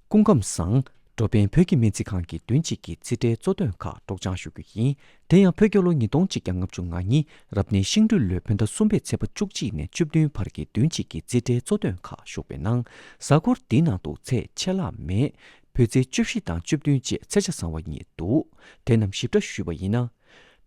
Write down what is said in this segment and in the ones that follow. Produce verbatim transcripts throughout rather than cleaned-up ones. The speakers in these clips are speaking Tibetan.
སྐུ་ཁམས་བཟང་། འགྲོ་ཕན་བོད་ཀྱི་སྨན་རྩིས་ཁང་གི་བདུན་གཅིག་གི་རྩིས་ཁྲའི་གཙོ་དོན་ཁག་སྒྲོག་སྦྱང་ཞུ་རྒྱུ་ཡིན། དེ་ཡང་བོད་རྒྱལ་ལོ་ཉིས་སྟོང་གཅིག་བརྒྱ་ལྔ་བཅུ་ང་གཉིས་རབ་གནས་ཤིང་སྦྲུལ་ལོའི་བོད་ཟླ་གསུམ་པའི་ཚེས་པ་བཅུ་གཅིག་ནས་བཅུ་བདུན་བར་གྱི་བདུན་གཅིག་གི་རྩིས་ཁྲའི་གཙོ་དོན་ཁག་ཞུགས་པའི་ནང་། གཟའ་འཁོར་འདིའི་ནང་དུ་ཚེས་ཆད་ལྷག་མེད། བོད་ཚེས་བཅུ་བཞི་དང་བཅུ་བདུན་བཅས་ཚེས་ཆ་བཟང་བ་གཉིས་འདུག་དེ་རྣམས་ཞིབ་ཕྲ་ཞུས་པ་ཡིན་ན།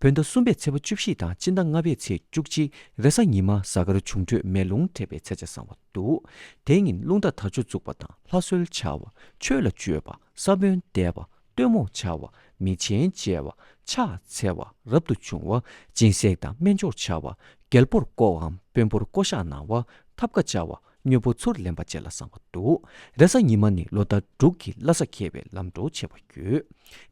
བོད་ཟླ་གསུམ་པའི་ཚེས་པ་བཅུ་བཞི་དང་སྤྱི་ཟླ་ལྔ་པའི་ཚེས་བཅུ་གཅིག་རེས་གཟའ་ཉི་མ་གཟའ་སྐར་འབྱུང་འཕྲོད་མེ་རླུང་འཕྲད་པའི་ཚེས་ཆ་བཟང་བ་འདུག་དེ་ཉིན་རླུང་རྟ་དར་ལྕོག་འཛུགས་པ་དང་ལྷ་གསོལ་འཆར་བ། ཆོས་ལ་བཅོལ་བ། ས་བོན་འདེབས་པ། སྟོན་མོ་འཆར་བ། མི་ཆེན་མཇལ་བ། ཕྱག་འཚལ་བ། རབ་ཏུ་བྱུང་བ། སྦྱིན་སྲེག་དང་སྨན་སྦྱོར་འཆར་བ། རྒྱལ་པོར་བསྐོ་བའམ་དཔོན་པོར་བསྐོ་བཞག་གནང་བ། ཐབ་ཀ་བཅའ་བ། དངོས་པོ་ཚུར་ལེན་པ་བཅས་ལ་བཟང་བ་འདུག་རེས་གཟའ་ཉི་མ་ནི་ལོ་ཟླ་འབྲུག་གི་བླ་གཟའ་འཁེལ་བའི་ལམ་འགྲོ་ཆེ་བ་ཡོད།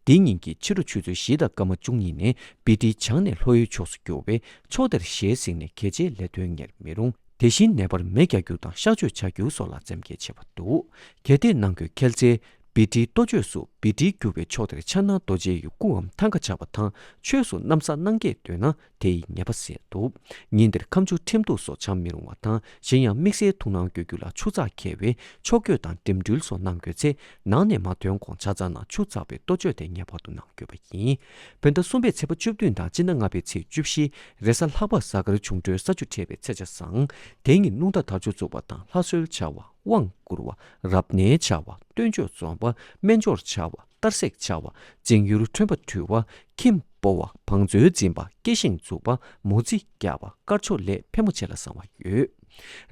འདིའི་ཉིན་གྱི་ཕྱི་དྲོ་ཆུ་ཚོད་བཞི་དང་སྐར་མ་བཅུ་གཉིས་ནས་བི་ཏི་བྱང་ནས་ལྷོ་ཡུལ་ཕྱོགས་སུ་རྒྱུ་བས་ཕྱོགས་དེར་ཞལ་གཟིགས་ནས་གལ་ཆེའི་ལས་དོན་གཉེར་མི་རུང་། དེ་བཞིན་ནད་པར་མེ་རྒྱག་རྒྱུ་དང་གཤག་བཅོས་བྱ་རྒྱུ་སོགས་ལ་འཛེམ་གྱིས་བྱེད་པ་འདུག་གལ་ཏེ་ནང་འཁོད་འཁེལ་ཚེ་བི་ཏི་གཏོ་བཅོས་སུ་བི་ཏི་རྒྱུ་བའི་ཕྱོགས་དེར་ཕྱག་ན་རྡོ་རྗེ་ཡི་སྐུའམ་ཐང་ཀ་བཅའ་བ་དང་ཆོས་སུ་གནམ་ས་གནང་སྐྱེས་འདོད་ན། དེ་ཡི་ཉེས་པ་སེལ་འདུག་ཉིན་དེར་ཁ་མཆུ་ཁྲིམས་གཏུགས་སོགས་བྱ་མི་རུང་བ་དང་གཞན་ཡང་དམིགས་བསལ་ཐུགས་སྣང་དགོས་རྒྱུ་ལ་ཆུ་ཚགས་འཁེལ་བས་ཕྱོགས་བསྐྱོད་དང་འགྲིམ་འགྲུལ་སོགས་གནང་དགོས་ཚེ་ནང་ནས་མ་ཐོན་གོང་ཆ་ཚང་ནང་ཆུ་ཚགས་པའི་གཏོ་བཅོས་དེ་ངེས་པར་དུ་གནང་དགོས་པ་ཡིན། བོད་ཟླ་གསུམ་པའི་ཚེས་པ་བཅུ་བདུན་དང་སྤྱི་ཟླ་ལྔ་པའི་ཚེས་བཅུ་བཞི་རེས་གཟའ་ལྷག་པ་གཟའ་སྐར་འབྱུང་འཕྲོད་ས་བཅུ་འཕྲད་པའི་ཚེས་ཆ་བཟང་། དེ་ཉིན་རླུང་རྟ་དར་ལྕོག་འཛུགས་པ་དང་ལྷ་གསོལ་འཆར་བ། དབང་བསྐུར་བ། རབ་གནས་འཆར་བ། སྟོན་མཆོད་རྩོམ་པ། སྨན་སྦྱོར་འཆར་བ། གཏར་སྲེག་འཆར་བ། འཛིང་ཡུལ་ཁྲོན་པ་འདྲུལ་བ། ཁྱིམ་སྤོ་བ། བང་མཛོད་འཛིན་པ། སྐྱེ་ཤིང་འཛུགས་པ། མོ་རྩིས་རྒྱག་པ། དཀར་ཕྱོགས་ལས་ཕལ་མོ་ཆེ་ལ་བཟང་བ་ཡོད།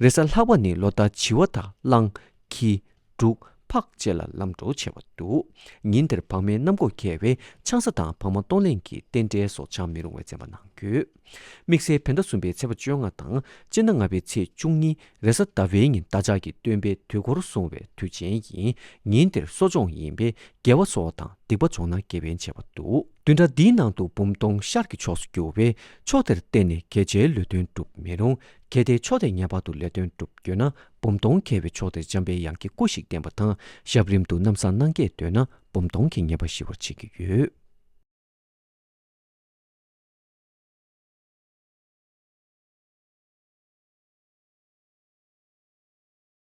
རེས་གཟའ་ལྷག་པ་ནི་ལོ་ཟླ་བྱི་བ་དང་གླང་། ཁྱི། འབྲུག་ཕག་བཅས་ལ་ལམ་འགྲོ་ཆེ་བ་འདུག་ཉིན་དེར་བག་མའི་གནམ་སྒོ་འཁེལ་བས་ཆང་ས་དང་བག་མ་གཏོང་ལེན་གྱི་རྟེན་འབྲེལ་སོགས་བྱ་མི་རུང་བས་འཛེམ་པ་གནང་དགོས། དམིགས་བསལ་བོད་ཟླ་གསུམ་པའི་ཚེས་པ་བཅོ་ལྔ་དང་སྤྱི་ཟླ་ལྔ་པའི་ཚེས་བཅུ་གཉིས་རེས་གཟའ་ཟླ་བའི་ཉིན་བདག་ཅག་གི་སྟོན་པའི་དུས་འཁོར་སྲུང་བའི་དུས་ཆེན་ཡིན། ཉིན་དེར་གསོ་སྦྱོང་ཡིན་པས་དགེ་བ་གསོ་བ་དང་སྡིག་པ་སྦྱོང་ན་དགེ་བའི་བྱེད་པ་འདུག་བདུན་ཕྲག་འདིའི་ནང་དུ་འབུམ་སྟོང་ཤར་གྱི་ཕྱོགས་སུ་རྒྱུ་བས་ཕྱོགས་དེར་བརྟེན་ནས་གལ་ཆེའི་ལུས་དོན་སྒྲུབ་མི་རུང་། གལ་ཏེ་ཕྱོགས་དེར་ངེས་པར་དུ་ལས་དོན་སྒྲུབ་འདོད་ན། འབུམ་སྟོང་འཁེལ་བའི་ཕྱོགས་དེར་འཇམ་པའི་དབྱངས་ཀྱི་སྐུ་ཞིག་བསྟན་པ་དང་ཞབས་རིམ་དུ་གནམ་ས་གནང་སྐྱེས་འདོད་ན་འབུམ་སྟོང་གི་ངེས་པ་ཞི་བར་བྱེད་ཀྱི་ཡོད།